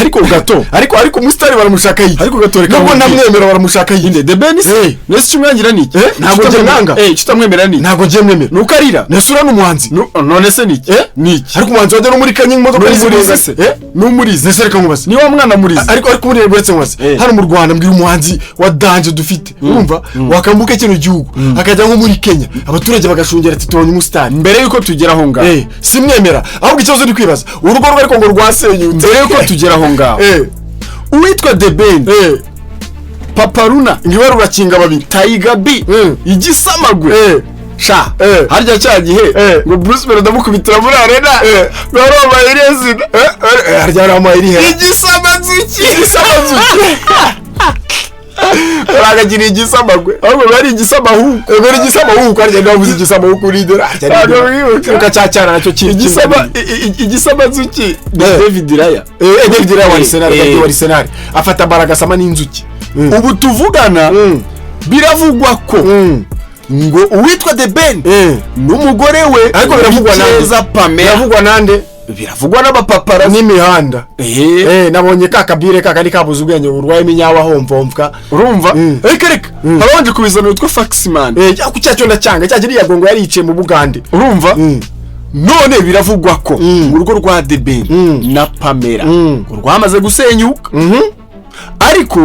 Ariko gato. Ariko umusitari baramushaka iki? Ariko gato, reka Nubwo nkubwire. ntamwemera, baramushaka iki? Inde? The Ben se? Eh. Nese icyo umwangira ni iki? Eh, ntabwo njye mwanga. Eh, icyo utamwemera ni iki? Ntabwo ngiye mwemera. Nuko arira. Nese uriya ni umuhanzi? None se ni iki? Eh? Ni iki? Ariko umuhanzi wajya no muri Kenya, imodoka N'umurizi se? Eh? N'umurizi? Nese reka nkubaze. Ni wa mwana murizi. Ariko buriya uretse nkubaze. Eh. Hano mu Rwanda, mbwira umuhanzi wa danger dufite, urumva, wakambuka kino gihugu akajya nko muri Kenya, abaturage bagashungera ati: "Tubonye umusitari." Mbere yuko tugera aho ngaho. Eh, simwemera. Ahubwo ikibazo ndi kwibaza, urugo rwe ariko ngo rwasenyutse. Mbere yuko tugera aho ngaho, uwitwa The Ben, Papa Runa, ngiwe rurakinga babiri. Tiger B, igisamagwe. Sha, harya cya gihe ngo Bruce Melody amukubitira muri arena, ngo wari irihe zina? Harya hari amayeri he? Igisamanzuki. Igisamanzuki. Uragagira igisamagwe. Ahubwo bari igisamahuku. Ego, igisamahuku. Harya ndavuze igisamahuku uri Ntabwo wibuka. Uka cyacyana nacyo kiri Igisamanzuki ni David Raya. Eh, David Raya wa Arsenal. David wa Arsenal afata baragasama n'inzuki. Ubu tuvugana, biravugwa ko ngo uwitwa The Ben n'umugore we Ariko biravugwa nande? Uwicyeza Pamela. Biravugwa nande? Biravugwa n'abapaparazi. N'imihanda. Eh, nabonye ka kabire ka kari kabuze ubwenge, burwaye iminyawa homvomvwa. Urumva? Reka reka. Habanje kubizana witwa Faxman. Eh, ku cya cyo ndacyanga, cya kiriya gongo yari yicaye mu Bugande. Urumva? None biravugwa ko urugo rwa The Ben na Pamela ngo rwamaze gusenyuka, ariko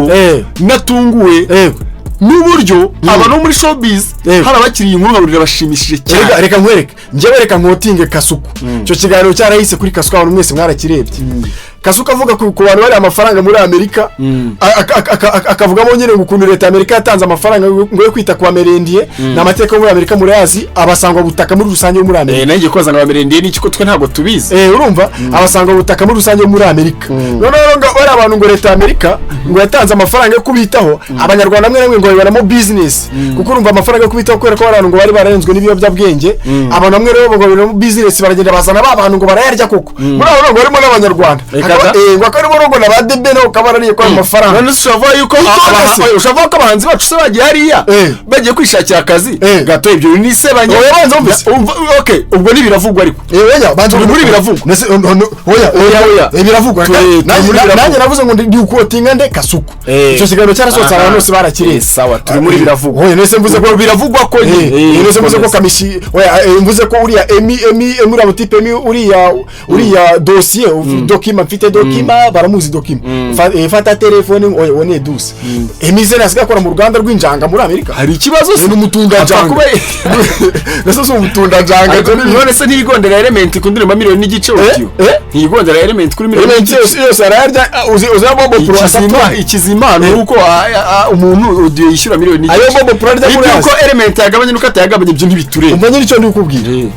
natunguwe n'uburyo abantu bo muri showbiz hari abakiriye inkuru nkabona bashimishije Reka cyane. Reka nkwereke njyewe, reka nkotinge Kasuku. Icyo kiganiro cyarahise kuri Kasuku, abantu mwese mwarakirebye. Kasuku avuga ku bantu bari amafaranga muri Amerika, akavugamo nyine ngo ukuntu leta ya Amerika yatanze amafaranga ngo yo kwita ku bamerendiye. Ni amateka yo muri Amerika, murayazi, abasangwa butaka muri rusange yo muri Amerika. Nanjye koza ngo abamerendiye ni iki, ko twe ntabwo tubizi? Eh, urumva, abasangwa butaka muri rusange yo muri Amerika. Noneho ngo bari abantu ngo leta ya Amerika ngo yatanze amafaranga yo kubitaho, Abanyarwanda bamwe na bamwe ngo babibonamo business, kuko urumva amafaranga yo kubitaho, kubera ko bari abantu ngo bari bararenzwe n'ibiyobyabwenge. Abantu bamwe rero ngo babibonamo business, baragenda bazana ba bantu ngo barayarya koko. Muri abo ngo harimo n'Abanyarwanda. Reka da. Ngo akaba harimo ngo na ba The Ben bakaba barariye kuri ayo mafaranga. None se ushobora yuko Itonde se. ushobora kuvuga ko abahanzi bacu se bagiye hariya bagiye kwishakira akazi? Gato, ibyo ni isebanya. Oya, banza wumvise. Okay, ubwo ni biravugwa ariko. Eh, oya, banza. Turi muri biravugwa. Nese, no, oya. Oya, oya. Eh, biravugwa. Turi muri biravugwa. Nanjye navuze ngo ndi ukotinga nde? Kasuku. Icyo kiganiro cyarasohotse, abantu bose barakiriye. Eh, sawa, turi muri biravugwa. Oya, nese mvuze ko Biravugwa ko Eh, nese mvuze ko Kamishi, oya, mvuze ko uriya Emi, uriya mutipe Emi, uriya dosiye dokima, mfite dokima, baramuzi dokima. Fata telefone, oya, one douce Emi ze nasigaye akora mu ruganda rw'injanga muri Amerika. Hari ikibazo se? Ni n'umutundajanga. Apfa Nese si umutundajanga? Ariko none se ntiyigondera Element ku ndirimbo 1.5 miliyoni audio? Eh? Ntiyigondera Element kuri miliyoni Element n'igice? yose yose arayarya. Ah, uzi ayo Bobo Pro Ikizima asatura? ikizima ni uko umuntu audio yishyura miliyoni Ayo n'igice. Bobo Pro arya muri Ibyo uko hasi. Element yagabanye n'uko atayagabanye, ibyo ntibitureba. Umva nyine icyo ndi kukubwira.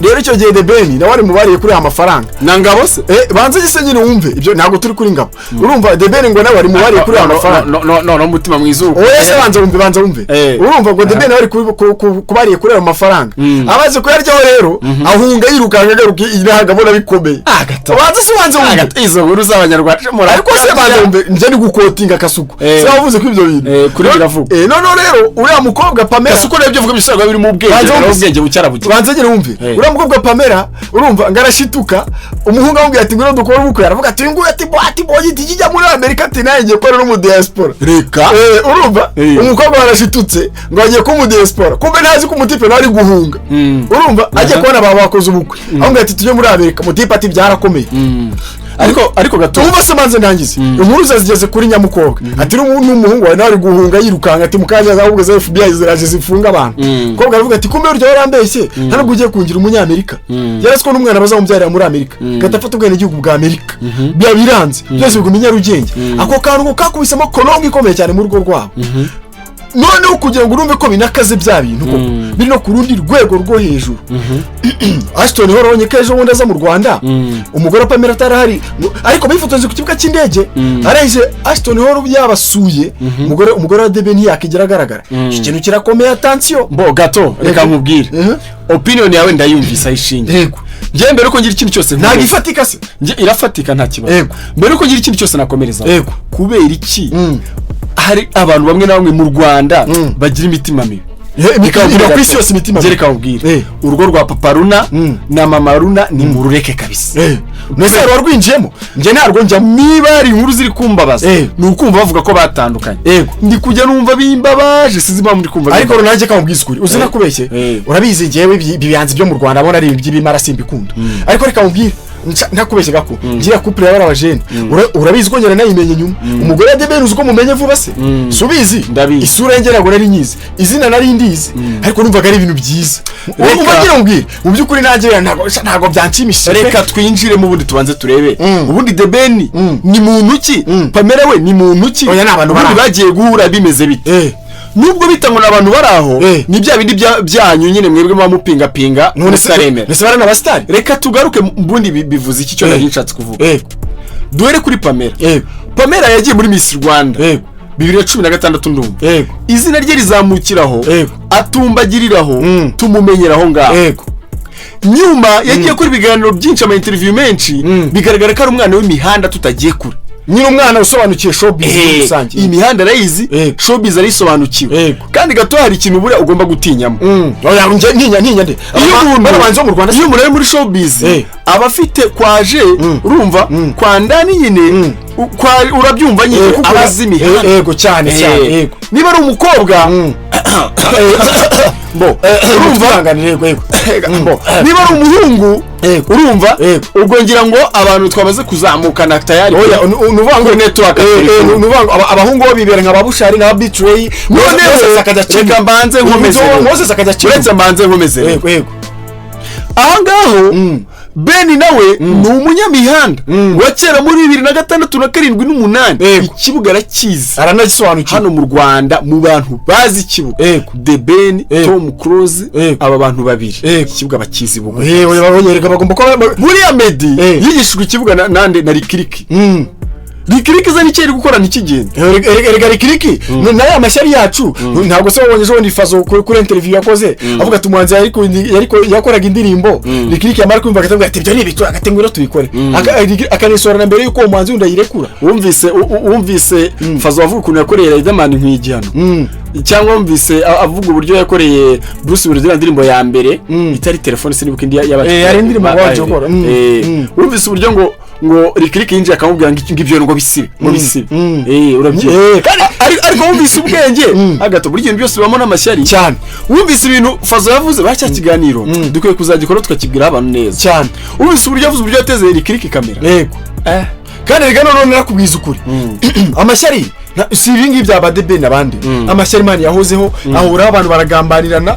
Rero icyo gihe The Ben nawe ari mu bariye kuri aya mafaranga. Na Ngabo se? Eh, banza gise nyine wumve ibyo, ntabwo turi kuri Ngabo. Urumva, The Ben ngo nawe ari mu bariye kuri aya mafaranga. No, no, no, no, umutima mwiza uko. Oya se, banza wumve, banza wumve. Urumva ngo The Ben nawe ari ku bariye kuri ayo mafaranga. Amaze kuyaryaho rero, ahunga yirukanka agaruka inaha, abona bikomeye. Gato. Banza se, banza wumve. Izo nkuru z'Abanyarwanda. Ariko se banza wumve, njye ni gukotinga Kasuku. Eh. Se wavuze ko ibyo bintu Eh, kuri biravugwa. Eh, noneho rero uriya mukobwa Pamela, Kasuku rero ibyo uvuga byose biba birimo ubwenge. Banza Nawe wumve. ubwenge bucyarabugira. Banza nyine wumve. Uriya mukobwa Pamela, urumva, ngo arashituka, umuhungu amubwira ati: "Ngwino dukore ubukwe." Aravuga ati: "Uyu nguyu," ati, "bo," ati, "bonye iti kijya muri Amerika," ati, "nanjye ngiye kubona no mu diaspora." Reka. Eh, urumva, umukobwa barashitutse ngo agiye kuba mu diaspora, kumbe ntazi ko umutipe nawe ari guhunga. Urumva, agiye kubona baba bakoze ubukwe, amubwira ati: "Tujye muri Amerika." Umutipe ati: "Byarakomeye." Ariko gato. Umva se, manze ndangize. Inkuru ze zigeze kuri nyamukobwa, ati: "N'umuhungu wawe nawe ari guhunga yirukanka," ati: "Mukanya ahubwo za FBI ziraje zifunga abantu." Umukobwa aravuga ati: "Kumbe burya warambeshye, nta nubwo ugiye kungira Umunyamerika." Yarasi ko n'umwana bazamubyarira muri Amerika, gahita afata ubwenegihugu bwa Amerika. Biba biranze byose, biguma i Nyarugenge. Ako kantu ngo kakubisemo konongo ikomeye cyane mu rugo rwabo. Noneho kugira ngo urumve ko binakaze bya bintu koko, biri no ku rundi rwego rwo hejuru, Ashton Hall abonye ko ejo bundi aza mu Rwanda, umugore wa Pamela atarahari, ariko bifotoje ku kibuga cy'indege. Arangije Ashton Hall yabasuye, umugore wa The Ben ntiyakigera agaragara. Iki kintu kirakomeye, attention. Mbo gato, reka nkubwire. Opinion yawe ndayumvise aho ishingiye. Njye mbere uko ngira ikintu cyose Ntabwo nkomereza. ifatika se? Njye irafatika, nta kibazo. Mbere uko ngira ikintu cyose nakomereza, kubera iki hari abantu bamwe na bamwe mu Rwanda bagira imitima mibi? Iba ku isi yose imitima Reka nkubwire, urugo rwa Papa Runa na Mama Runa ni murureke kabisa. Mbese hari warwinjiyemo? Njye ntarwo njyamo. Niba hari inkuru ziri kumbabaza, ni ukumva bavuga ko batandukanye. Ndi kujya numva bimbabaje, sinzi impamvu ndi kumva. Ariko runange kamubwiza ukuri, uzi nakubeshye, urabizi njyewe ibihanzi byo mu Rwanda abona ari iby'ibimara simbikunda. Ariko reka mubwire ntakubeshye gako, ngira couple y'abari abajene, urabizi ko njye nayimenye nyuma. Umugore wa The Ben, uzi ko mumenye vuba se? Si ubizi? Ndabizi. Isura ye ntabwo nari nyizi, izina nari ndizi, ariko numvaga ari ibintu byiza. Umva ngira mubwire, mu by'ukuri nanjye ntabwo byanshimishije. Reka twinjire mu bundi, tubanze turebe ubundi The Ben ni muntu ki, Pamela we ni muntu ki? Oya, ni abantu ubundi bari aho. Bagiye guhura bimeze bite? Nubwo bita ngo ni abantu bari aho, ni bya bindi byanyu nyine mwebwe muba mupingapinga None se mutaremera. Nese bari n'abasitari? Reka tugaruke mu bundi, bivuze iki cyo nari nshatse kuvuga. Duhere kuri Pamela. Pamela yagiye muri Miss Rwanda 2016, ndumva izina rye rizamukiraho, atumbagiriraho, tumumenyera aho ngaho. Nyuma yagiye kuri ibiganiro byinshi, ama interview menshi, bigaragara ko ari umwana w'imihanda tutagiye kure. Nyine umwana usobanukiwe showbiz muri rusange. Iyi mihanda arayizi, showbiz arayisobanukiwe. Kandi gato hari ikintu buriya ugomba gutinyamo. Oya, njye ntinya nde? Iyo umuntu Bano bo mu Rwanda iyo umuntu ari muri showbiz, aba afite kwaje, urumva, kwa ndani nyine, urabyumva nyine, Kuko aba azi imihanda. Yego, cyane cyane, yego. Niba ari umukobwa bo, urumva, Urumva, yego yego. Bo, niba ari umuhungu, urumva, ubwo ngira ngo abantu twamaze kuzamukana tayari. Oya, ni ukuvuga ngo Kuri network turi kumwe. Ni ukuvuga ngo abahungu bo bibera nka ba Bushari na ba B-Threy. Noneho Moses akajya Chino. reka mbanze nkomeze rero. Moses akajya Chino. Uretse mbanze nkomeze rero. Yego yego. Aha ngaho Ben nawe ni umunyamihanda wa kera muri 2006 na 7 n'umunani. Ikibuga arakizi. Aranagisobanukiwe. Hano mu Rwanda, mu bantu bazi ikibuga, The Ben, Tom Close, aba bantu babiri ikibuga bakizi bugu. Oya, babonyereka bagomba kuba Buriya Meddy yigishijwe ikibuga nande? Na Rikiriki. Rikiriki ze nicyo iri gukora ntikigende. Erega Rikiriki na ya mashyari yacu, ntabwo se wabonye ejo bundi Fazo kuri interview yakoze avuga ati umuhanzi yakoraga indirimbo, Rikiriki yamara kumva akavuga ati ibyo ni ibicu, agati ngwino tubikore. Akanisorana mbere yuko uwo muhanzi wundi ayirekura. Wumvise Fazo avuga ukuntu yakoreye Riderman nk'igihano, cyangwa wumvise avuga uburyo yakoreye Bruce Melody iriya ndirimbo ya mbere itari telefone, sinibuka indi Hari indirimbo babanje gukora. Wumvise uburyo ngo Rikiriki yinjiye akamubwira ngo ibyo ngo bisibe, ngo bisibe. Urabyibuka? Kandi Ariko wumvise ubwenge hagati, buri kintu byose bibamo n'amashyari. Cyane. Wumvise ibintu Fazo yavuze ba cya kiganiro dukwiye kuzagikora tukakibwiraho abantu neza. Cyane. Wumvise uburyo yavuze uburyo yateze Rikiriki kamera? Yego. Kandi reka noneho narakubwiza ukuri, amashyari si ibi ngibi bya ba The Ben n'abandi, amashyari man yahozeho, ahuraho abantu baragambanirana,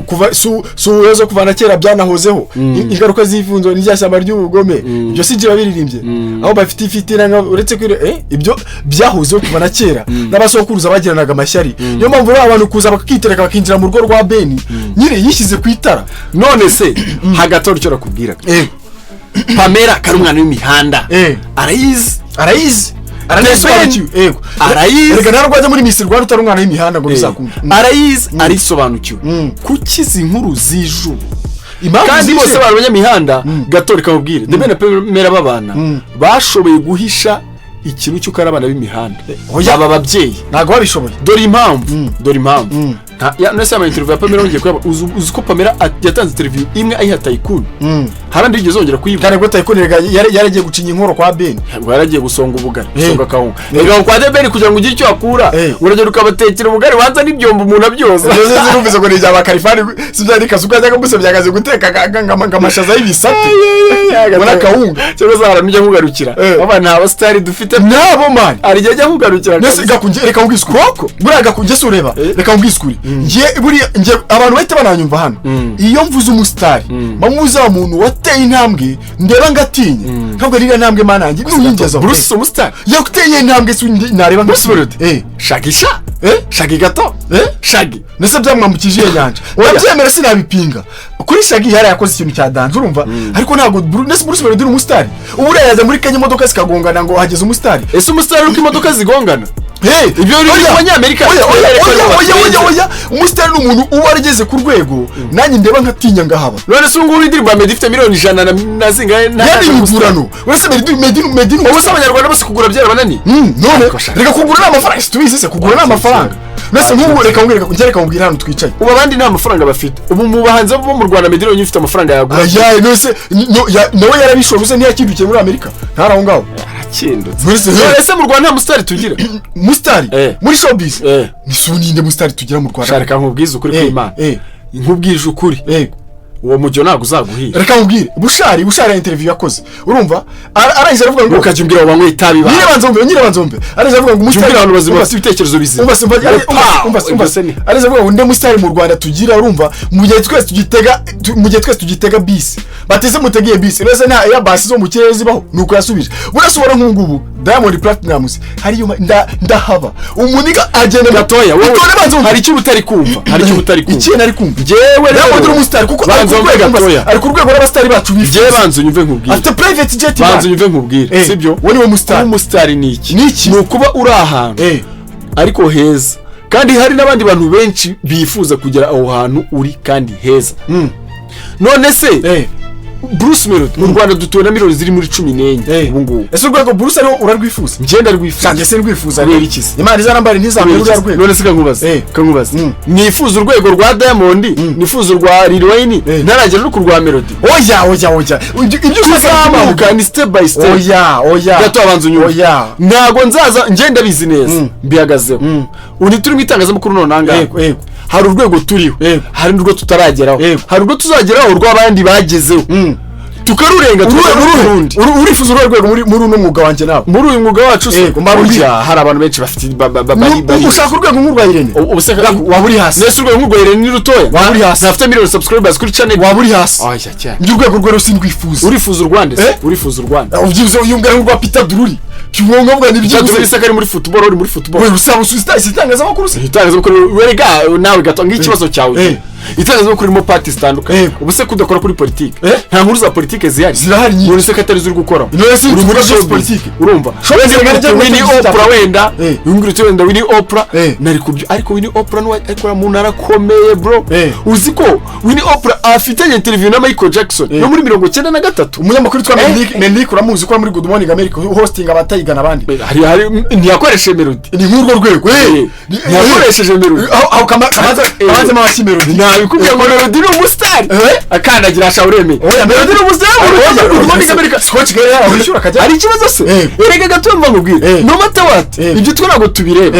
kuva si ubuyobozi, kuva na kera byanahozeho. Ingaruka z'ifunzo n'irya shyamba ry'ubugome, ibyo si ibyo babiririmbye aho bafite ifitina uretse ko ibyo byahozeho kuva na kera, n'abasokuruza bagiranaga amashyari. Niyo mpamvu rero abantu kuza bakitereka bakinjira mu rugo rwa Ben nyine yishyize ku itara. None se hagati aho icyo nakubwiraga, Pamela kari umwana w'imihanda, arayizi. Arayizi, aranayisobanukiwe, yego. Arayizi. Reka ntabwo wajya muri Miss Rwanda utari umwana w'imihanda ngo bizakunde. Arayizi, arisobanukiwe. Kuki izi nkuru zije Impamvu kandi zije- bose bari abanyamihanda? Gato reka mubwire, The Ben na Pamela babana bashoboye guhisha ikintu cy'uko ari abana b'imihanda? Oya. Aba babyeyi Ntabwo babishoboye. Dore impamvu, dore impamvu. None se ama interview ya Pamela wongeye kuyabona? Uzi ko Pamela yatanze interview imwe ayiha Taikun, hari andi yigeze yongera kuyibona? Cyane ko Taikun rega yaragiye gucinya inkoro kwa Ben. Ngo yaragiye gusonga ubugari, gusonga akawunga. Reka kwa The Ben kugira ngo ugire icyo wakura, uragenda ukabatekera ubugari, wanza n'ibyombo umuntu abyoza. Ibyo zirumvise ngo ni ibya bakarifani, si bya ni kasuka cyangwa musabye akazi guteka ngo amashaza y'ibisate ngo n'akawunga. Cyangwa se hari ujya nkugarukira, aba nta basitari dufite. Nabo man. Hari igihe ajya nkugarukira. Nese kabisa. gakunge, reka nkubwise ukuri Koko? Buriya gakunge si ureba. Reka nkubwise ukuri, ngiye buriya ngiye abantu bahita bananyumva hano. Iyo mvuze umusitari, mba muzi wa muntu wateye intambwe ndeba ngatinya, ntabwo ririya ntambwe mana yanjye nuyingezaho. Bruce si umusitari? Yaguteye intambwe si nareba Bruce ngatinya. Melody? Shagisha. Shagi gato. Shagi. Ndetse byamwambukije iyo nyanja. Oya. Ndabyemera, sinabipinga. Kuri Shagi yari yakoze ikintu cya danger, urumva, ariko ntabwo ndetse Bruce Melody ni umusitari? Ubu uriya yajya muri Kenya imodoka zikagongana ngo hageze umusitari. Ese umusitari uko imodoka zigongana? Hey, Ibyo biri oya, mu Banyamerika. Oya, oya, Oya, oya, oya, oya, oya, oya. Umusitari ni umuntu uba warageze ku rwego nanjye ndeba nkatinya ngahaba. None se ubu ngubu indirimbo ya Meddy ifite miliyoni 100 na zingahe Yani imigurano, uretse Meddy ni Ubu se umusitari. abanyarwanda bose kugura byarabananiye? None Ariko shaka. reka, kugura ni amafaranga, tubizi se, kugura ni amafaranga. Mbese nk'ubu reka nkubwire, njye reka nkubwire hano twicaye. Ubu abandi nta mafaranga bafite. Ubu mu bahanzi bo mu Rwanda, Meddy wenyine ufite amafaranga yagura. Aya nose nawe yarabishoboye, gusa ntiyakindukiye muri Amerika, ntari aho ngaho. Arakindutse. Mbese None se mu Rwanda nta musitari tugira? Musitari? Eh. Muri showbiz? Eh. Ni so ninde musitari tugira mu Rwanda? Reka nkubwize ukuri kw'Imana, nkubwije ukuri, uwo mujyo ntabwo uzaguhira. Reka nkubwire, Bushari ya interview yakoze, urumva, arangije aravuga ngo Ntukajya umbwira ngo banywe itabi ba Nyine banza wumve, nyine banza wumve. Arangije avuga ngo Jya umusitari umbwira abantu bazima bafite ibitekerezo bizima. Umva se, umva, Ngo umva, umva, pa, umva. ibyo se ni Arangije avuga ngo nde musitari mu Rwanda tugira? Urumva, mu gihe twese tugitega bisi, bateze mutegeye bisi rero, nta air bus zo mu kirere zibaho. Nuko yasubije. Burasubora nk'ubu Diamond Platnumz hariyo ndahaba umuniga agenda Gatoya wowe. Itore, banza wumve. Hari icyo utari kumva, hari icyo utari kumva. Ikihe nari kumva? Njyewe Diamond rero ni umusitari kuko ari banza ku wumve rwego gatoya. ari ku rwego rw'abasitari bacu Njyewe bifuza. banza unyumve nkubwire. Afite private jet, Banza man. unyumve nkubwire. Sibyo? Uwo niwe musitari. Kuba umusitari ni iki? Ni iki? Ni ukuba uri ahantu ariko heza, kandi hari n'abandi bantu benshi bifuza kugera aho hantu uri kandi heza. None se Bruce Melody, mu Rwanda dutuwe na miliyoni ziri muri 14 ubu ngubu. Ese urwego Bruce ariho urarwifuza? Ngenda rwifuza. Sanjye se rwifuza. Kubera iki se? Imana izanambare ntizamere uriya rwego. None se kankubaza, kankubaza, nifuza urwego rwa Diamond, nifuza urwa Lil Wayne, ntaragera no ku rwa Melody? Oya, oya, oya, ibyo ushaka Kuzamuka ni step by step. Oya, oya. Gato, abanza unyumve. Oya. Ntabwo nzaza, ngenda bizi neza, mbihagazeho. Ubu turi mu itangazamakuru none ahangaha, Yego, yego. hari urwego turiho, hari n'urwo tutarageraho, hari urwo tuzageraho rw'abandi bagezeho, tukarurenga tukajya Uruhe? mu rundi. Urifuza uruhe rwego muri uno mwuga wanjye nawe? Muri uyu mwuga wacu se, Yego, mba burya hari abantu benshi bafite bari Ushaka urwego nk'urwa Irene? Ubu se Waba uri hasi. Nese urwego nk'urwa Irene ni rutoya? Waba uri hasi. Ntafite miliyoni subscribers kuri channel? Waba uri hasi. Oya cyane. Njye urwego rwe sindwifuza. Urifuza u Rwanda se? Eh? Urifuza u Rwanda? Ubyibuze uyumvira nk'urwa Peter Drury, kiwonga ni Byibuze byibuze. Isaka ari muri football, uri muri football. We usaba ususa itangazamakuru se? Itangazamakuru werega nawe gato ng'ikibazo cyawe. Itangazamakuru ririmo parti zitandukanye. Ubu se kudakora kuri politiki, nta nkuru za politiki zihari? Zirahari nyinshi. None se ko atari zo uri gukora? None se Uri muri tuvuga showbiz. politiki? Urumva, Showbiz wenda reka umbwira njye Winnie muri Oprah, wenda umbwira uti wenda Winnie Oprah nari kubyo, ariko Winnie Oprah nuwa ariko mu narakomeye bro. Uzi ko Winnie Oprah afitanye interview na Michael Jackson no muri 93? Umunyamakuru witwa Menelik, uramuzi ko ari muri Good Morning America hosting abatayigana abandi. Hari ntiyakoresheje Melody. Ni nk'urwo rwego. Ntiyakoresheje Melody. Aho kamanza kamanzemo amashyi Melody. Nabikubwiye ngo Melody ni umusitari, akandagira asha uremeye. Oya, Melody ni umusitari muri Good Morning America. Scotch Gare yawishyura akajya. Hari ikibazo se? Erega gato mva nkubwire, no matter what, ibyo twe ntabwo tubireba.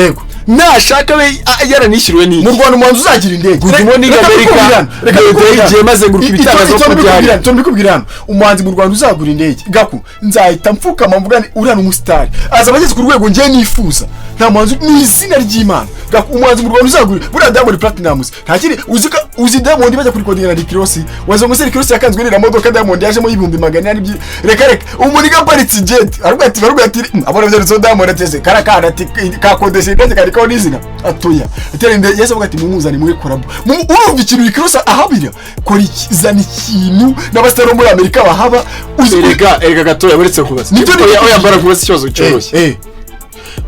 Nashaka we yaranishyuriwe n'iki? Mu Rwanda umuhanzi uzagira indege Good Morning America, Reka Melody yagiye mazenguruka ibitangazamakuru byari. Mbikubwira hano, umuhanzi mu Rwanda uzagura indege, gaku nzahita mfukama mvuga nti uriya ni umusitari, azaba ageze ku rwego njye nifuza. Nta muhanzi, ni izina ry'Imana, gaku umuhanzi mu Rwanda uzagura buriya Diamond Platnumz nta kindi. Uzi ko uzi Diamond bajya kurikodinga na Rick Ross, waza ngo se Rick Ross yakanzwe n'iriya modoka Diamond yajemo y'800,000 reka reka, umuniga aparitse jet, aravuga ati abona byanditseho Diamond, ateze karakana, ati kakodesha indege kandikaho n'izina atoya atera indege. Yese avuga ati mumuzane muri collabo. Urumva ikintu Rick Ross ahabira kora iki, zana ikintu n'abasitari bo muri Amerika bahaba uzi. Erega gatoya, uretse kubaza. Nibyo. Oya, oya, mbara kubaza ikibazo cyoroshye.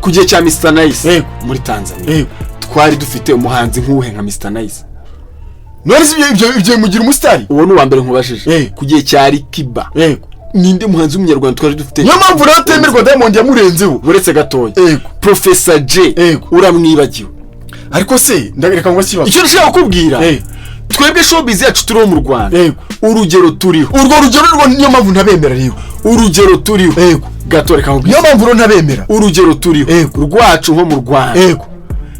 Ku gihe cya Mr Nice muri Tanzania, twari dufite umuhanzi nk'uwuhe nka Mr Nice? None se ibyo bimugira umusitari? Uwo ni uwa mbere nkubajije. Ku gihe cya Alikiba, ninde muhanzi w'umunyarwanda twari dufite? Niyo mpamvu rero atemerwa, Diamond yamurenzeho. Uretse gatoya. Professor J, uramwibagiwe. Ariko se ndagereka ngo ikibazo. Icyo nshaka kukubwira, twebwe showbiz yacu turiho mu Rwanda, urugero turiho, Urwo rugero rwo niyo mpamvu ntabemera rero. Urugero turiho, gato reka nkubwire. Niyo mpamvu rero ntabemera. Urugero turiho rwacu nko mu Rwanda, Yego,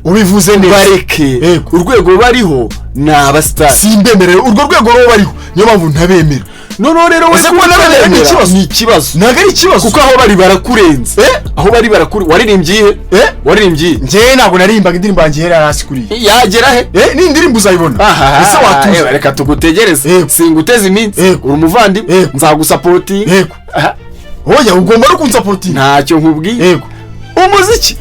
ubivuze neza. Bareke, urwego bariho ni abasitari. Simbemera rero urwo rwego rwo bariho, niyo mpamvu ntabemera. Noneho rero we Ese kuba nabemera ni ikibazo? Ni ikibazo. Ntabwo ari ikibazo. Kuko aho bari barakurenze. Aho bari barakure. Waririmbye iyihe? Waririmbye iyihe? Njyewe ntabwo naririmbaga, indirimbo yanjye ihera hasi kuriya. Yagera he? Ni indirimbo uzayibona. Ese Aha, watuza? reka tugutegereze. Singuteze iminsi. Uri umuvandimwe, nzagusapotinga. Aha, Oya, ugomba no kunsapotinga. Ntacyo nkubwiye. Umuziki,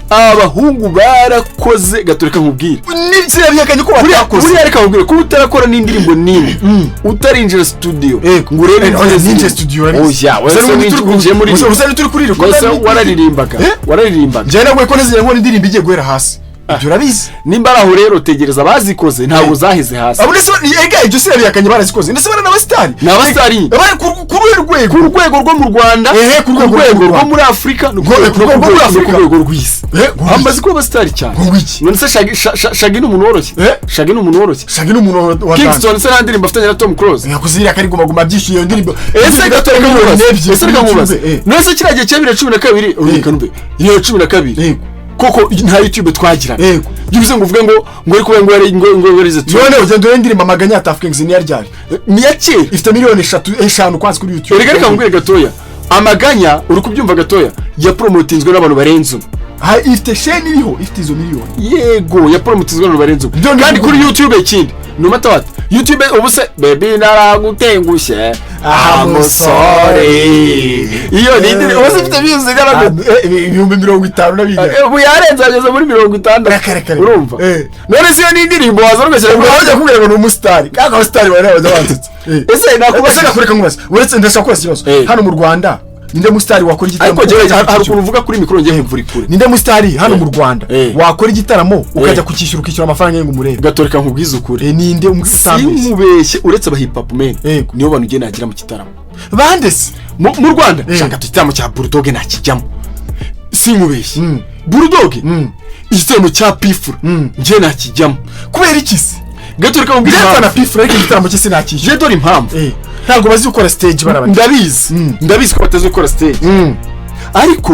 abahungu barakoze gaturika, nkubwire. Sinabihakanye ko batakoze. Buriya reka nkubwire, kuba utarakora n'indirimbo n'imwe, utarinjira studio ngo urebe Oya, imvune ninjiye zirimo. studio, urabizi. Oya, Usa wese n'ubundi turi winjiye muri usa n'uturi kuririmba. Wese wararirimbaga? Wararirimbaga? Njyewe nawe ko nizeye nkora indirimbo igiye guhera hasi, ibyo urabizi. Nimba ari aho rero, tegereza abazikoze, ntabwo zaheze hasi. Abo ndetse ega ibyo sinabihakanye, barazikoze, ndetse bari n'abasitari. Ni abasitari. Bari ku ruhe rwego? Ku rwego rwo mu Rwanda, Ehe, ku ku rwego rwego rw'u rwo Rwanda. muri Afurika, no ku Ku rwego rwo muri no ku Afurika. rwego rw'isi. Ngo Amaze kuba abasitari cyane. Ngo iki? None se Shaggy, Shaggy ni umuntu woroshye? Shaggy ni umuntu woroshye? Shaggy ni umuntu wa Kingston se nta ndirimbo afitanye na Tom Close? Yakoze iriya kari guma guma byishyuye iyo ndirimbo. Ese gato, reka nkubaze. Ese reka nkubaze. N'ebyiri. None se kiriya gihe cya 2012, reka numve, 2012, koko nta YouTube twagiraga? Byibuze ngo uvuge ngo ariko ngo yari ngo yarize tu. None ugenda urebe indirimbo Amaganya ya Tuff Gangs, niyo ryari? Ni iya kera. Ifite miliyoni 3, 5 kwanza kuri YouTube. Erega reka nkubwire gatoya, Amaganya, uri kubyumva gatoya, yapromotinzwe n'abantu barenze umwe. Ha, ifite chaîne iriho ifite izo miliyoni. Yego, yapromotinzwe n'abantu barenze umwe. Ibyo ni Kandi kuri YouTube, ikindi, no matter what, YouTube ubu se "Baby naragutengushye", Ah, musore, iyo ni indirimbo ubu se ifite views zingana gute? 50,000 na bingahe. Ubu yarenze, ageze muri 60. Reka, reka, reka. Urumva? None se iyo ni indirimbo waza ugashyira Ubwo bajya kubwira ngo ni umusitari, kandi abasitari bari bajya bansetse. Ese nakubaza Ese gakureka nkubaze, uretse ndashaka kubaza ikibazo. Hano mu Rwanda ninde musitari wakora igitaramo Ariko njyewe ukajya hari kukishyura? ukuntu uvuga kuri mikoro, ngiye kumvura ikure. Ninde musitari hano mu Rwanda wakora igitaramo ukajya Eh. kukishyura, ukishyura amafaranga ye ngo umurebe? Gatoreka nkubwize ukuri. Ninde umwisambese? Sinkubeshye, uretse aba hip hop men, nibo bantu ugiye nagira mu gitaramo. Bande se? Mu Rwanda, shaka igitaramo cya Bulldog nakijyamo, sinkubeshye. Bulldog, igitaramo cya P Fla, njye nakijyamo. Kubera iki se? Gatoreka nkubwire Ndepfa na impamvu. P Fla, ariko igitaramo cye sinakishyura. Njye dore impamvu. Ntabwo bazi gukora stage barabati. Ndabizi, ndabizi ko batazi gukora stage, ariko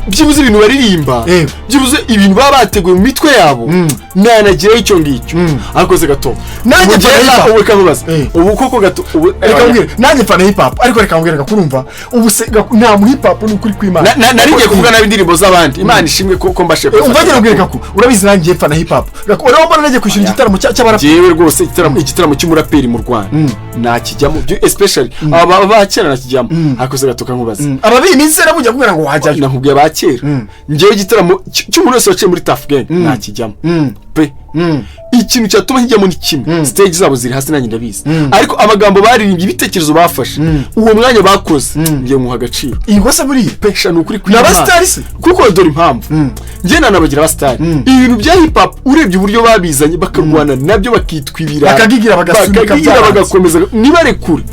byibuze ibintu baririmba, byibuze ibintu baba bateguye mu mitwe yabo, nanagiraho icyo ngicyo. Ariko se gato, Nanjye ubu mfana njye hip hop. ubu reka nkubaze. Ubu koko gato ubu Reka mbwire, nanjye mfana hip hop, ariko reka mbwire, gakurumva ubu se nta mu hip hop, ni ukuri kw'Imana. Nari ngiye kuvuga nabi indirimbo z'abandi, Imana ishimwe ko mbashe Umva, ngira mbwire gaku, urabizi nanjye mfana hip hop. Gaku, urabona mbona nagiye kwishyura igitaramo cy'abaraperi? Njyewe rwose igitaramo cy'umuraperi mu Rwanda nakijyamo, especially aba ba kera nakijyamo. Ariko se gato kankubaze. Ababiyi iminsi yarabujya kubwira ngo wajyayo. Nakubwiye aba kera. Njyewe igitaramo cy'umuntu wese waciye muri Tuff Gang nakijyamo pe. Ikintu cyatuma nkijyamo ni kimwe: stage zabo ziri hasi, nanjye ndabizi, ariko amagambo baririmbye, ibitekerezo bafashe, uwo mwanya bakoze, ngiye nkuha agaciro. Iyi se buriya Pesha, ni ukuri Ni kw'Imana. abasitari se? Kuko dore impamvu, njye nanabagira abasitari. Ibintu bya hip hop, urebye uburyo babizanye, bakarwana nabyo, bakitwa ibirara, Bakagigira, bagasunika, bakagigira, byaranze. bagakomeza ntibarekure,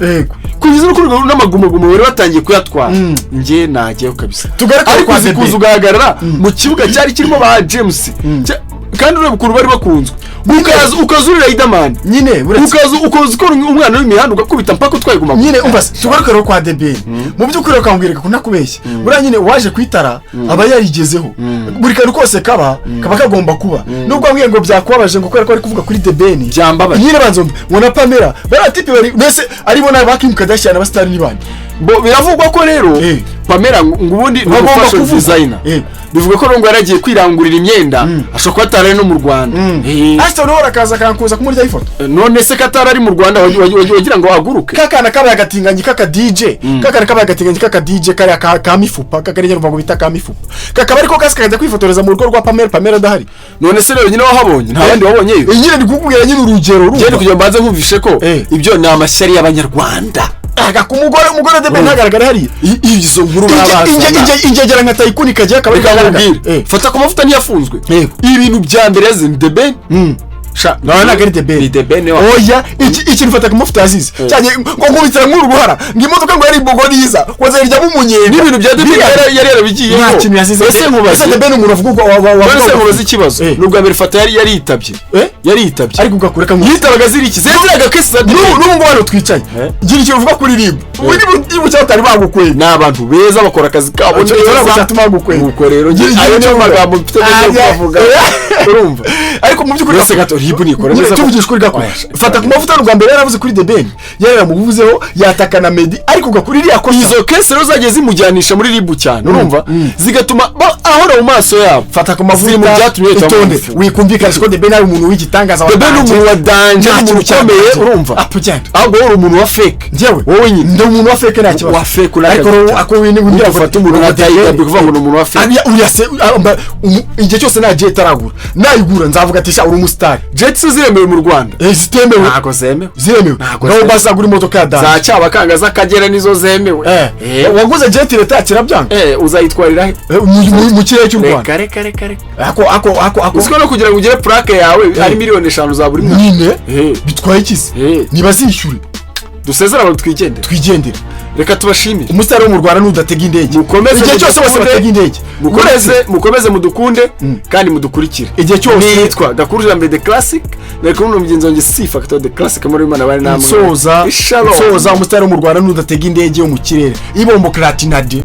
kugeza no ku rwego n'amagumaguma bari batangiye kuyatwara, njye najyayo kabisa. Tugaruke Ariko kwa uzi The kuza Ben. ugahagarara mu kibuga cyari kirimo ba James, kandi ureba ukuntu bari bakunzwe, ukaza uri Riderman, Nyine uretse ukaza ukora umwana w'imihanda, ugakubita mpaka utwaye guma. Nyine umva se, tugaruke rero kwa The Ben. Mu by'ukuri bakambwira ko ntakubeshya, buriya nyine uwaje ku itara aba yarigezeho, buri kantu kose kaba kagomba kuba, nubwo wambwiye ngo byakubabaje, ngo kubera ko ari kuvuga kuri The Ben. Byambabaje. Nyine banza wumve, ngo na Pamela, bariya type bari mbese aribo na ba Kim Kardashian, abasitari ni bande? Bo biravugwa ko rero Pamela ngo ubundi ni Bagomba fashion kuvuga. designer. Bivuga ko rero ngo yaragiye kwirangurira imyenda, ashobora kuba atari ari no mu Rwanda. Ashton nawe arakaza akankuza kumuryaho ifoto. None se ko atari ari mu Rwanda, wagira ngo ahaguruke? Kakana kabaye agatinganyi kaka DJ, kakana kabaye agatinganyi kaka DJ, kariya ka mifupa kakariya ruvango bita ka mifupa, kakaba ariko kasi kakajya kwifotoreza mu rugo rwa Pamela, Pamela adahari. None se rero nyine wahabonye, nta bandi wabonyeyo? Nyine ndi kukubwira nyine urugero, urumva. Ngende kugira ngo mbanze nkumvishe ko ibyo ni amashyari y'Abanyarwanda. Aga ku mugore The Ben ntagaragara hariya. Izo nkuru babazana. Ingegera nka Tayikuni kagiye akaba Reka ari nkubwire, Fata ku Mavuta ntiyafunzwe? Ibintu bya mbere yazize The Ben. Sha, No, ntabwo ari The Ben. Ni The Ben wa Oya, ikintu Fata ku Mavuta yazize cyane, ngo nkubitira nk'uru ruhara, ngo imodoka ngo yari imbogo niza ngo azayiryamo umunyenga. N'ibintu bya The Ben yari yarabigiyemo. Nta kintu yazize. Ese nkubaze, Ese The Ben umuntu avuga uko wa none se nkubaze ikibazo? Ni ubwa mbere Fata yari yaritabye? Yari yitabye. Ariko ugakureka nkubaze. Yitabaga ziri iki? Ziraga case za The N'ubu Ben. n'ubu ngubu hano twicaye, gira ikintu uvuga kuri RIB, ubu niba cyangwa utari bagukwega. Ni abantu beza, bakora akazi kabo Icyo ntabwo neza. cyatuma bagukwega. Nuko rero Gira ayo icyo niyo uvuga. magambo mfite yo kubavuga, urumva? Ariko mu by'ukuri Uretse gato, RIB nikora Nyine neza tuvugisha ukuri gakuru, Oya, Fata ku Mavuta rwa mbere yaravuze kuri The Ben, yaramuvuzeho, yataka na Meddy, ariko gakuru iriya kosa Izo case rero zagiye zimujyanisha muri RIB cyane, urumva, zigatuma ahora mu maso yabo. Fata ku Ziri mu Mavuta, byatumye bahita itonde, bamufunga. wikumvikanisha ko The Ben ari umuntu w'igitangaza. The Ben ni umuntu wa danger, Nta ni umuntu kintu cya ukomeye, danger. urumva? Apo ugenda. Ahubwo wowe uri umuntu wa fake. Njyewe? Wowe nyine. Ndi umuntu wa fake, nta kibazo. Wa fake. Ariko rero ako wini windira Ufata umuntu nka Tayiga, kuvuga ngo ni umuntu wa fake. Ariya uriya se igihe cyose nta jet aragura, nayigura nzavuga ati: "Sha, uri umusitari." Jet se ziremewe mu Rwanda? Zitemewe. Ntabwo zemewe. Ziremewe. Ntabwo Naho zemewe. bazagura imodoka ya Za danger. Cyabakanga z'Akagera nizo zemewe. Waguze jet, leta yakira byanga. Uzayitwarira he? Mu kirere cy'u Rwanda. Reka, reka, reka, reka. Ako Uziko no kugira ngo ugire plaque yawe ari 5 miliyoni za buri mwaka? Nyine bitwaye iki se? Ntibazishyure. Dusezere abantu, twigendere. Twigendere. Reka tubashimire. Umusitari wo mu Rwanda nudatega indege. Mukomeze Igihe cyose bose mudukunde. batega indege. Mukomeze mudukunde kandi mudukurikire. Igihe cyose. Nitwa Gakuru Jean The Classic, nari kumwe na mugenzi wanjye Si Factor The Classic muri Imana bari namwe. Nsoza. Shalom. Nsoza, umusitari wo mu Rwanda nudatega indege yo mu kirere, ibombo kratinade.